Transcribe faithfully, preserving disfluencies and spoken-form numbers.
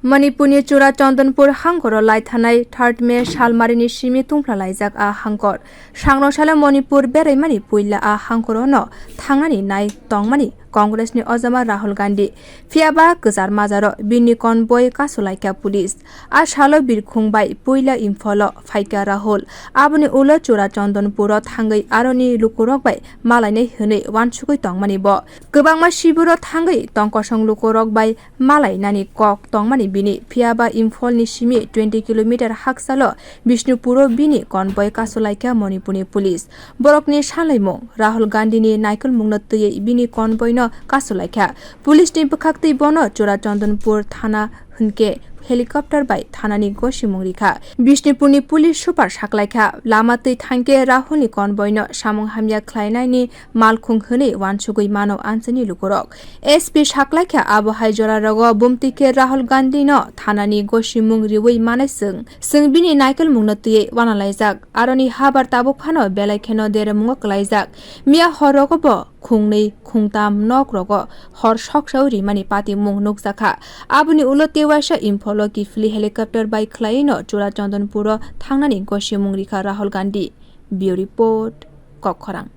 Manipurni Churachandanpur hangkoro laithanai third May salmarini simi tungphla laijak a hangkor. Sangno salo Manipur beraimani puila a hangkorono thangnani nai tongmani Congressni ojama Rahul Gandhi. Phiyaba kwchar majaro bini convoy kasulaikha police. A salo birkhung bai puila Imphalo phaikha Rahul. Aboni ulo Churachandanpuro thangwi aroni lukurok bai malainai hwnwi uansugwi tongmani bo. Kwbangma sibiro thangwi tongkosong lukurok bai malainani kok tongmani bini, phiyaba Imphalni simi twenty kilometer haksalo Bishnupuro bini convoy kasulaikha Manipurni police. Borokni salaimung, Rahul Gandhini naikolmungno twiwi bini convoyno kasulaikha. Policeni bwkhaktwi bono Churachandanpur thana hwnkhe helicopter bai thanani gosimung rikha. Bishnupurni police super saklaikha, lama twi thangkhe Rahulni convoyno samung hamya khlainaini malkhung hwnwi uansugwi mano anchini lukurok. S P saklaikha, abo hai jorarogo bumtwi khe Rahul Gandhino thanani gosimung riwi manai chwng. Chwng bini naikolmungno twiwi uanalaijak. Aroni habar tabuk phano belai kheno deremungo kwlaijak. Miya horrogo bo khungnwi khungtam nokrogo hor soksao rimani patimung nukjakha. Aboni ulo tewaisa Imphalo kiphilwi helicopter bai khlaiwino Churachandanpuro thangnani gosimung rikha Rahul Gandhi. Bureau Report, Kokkhorang.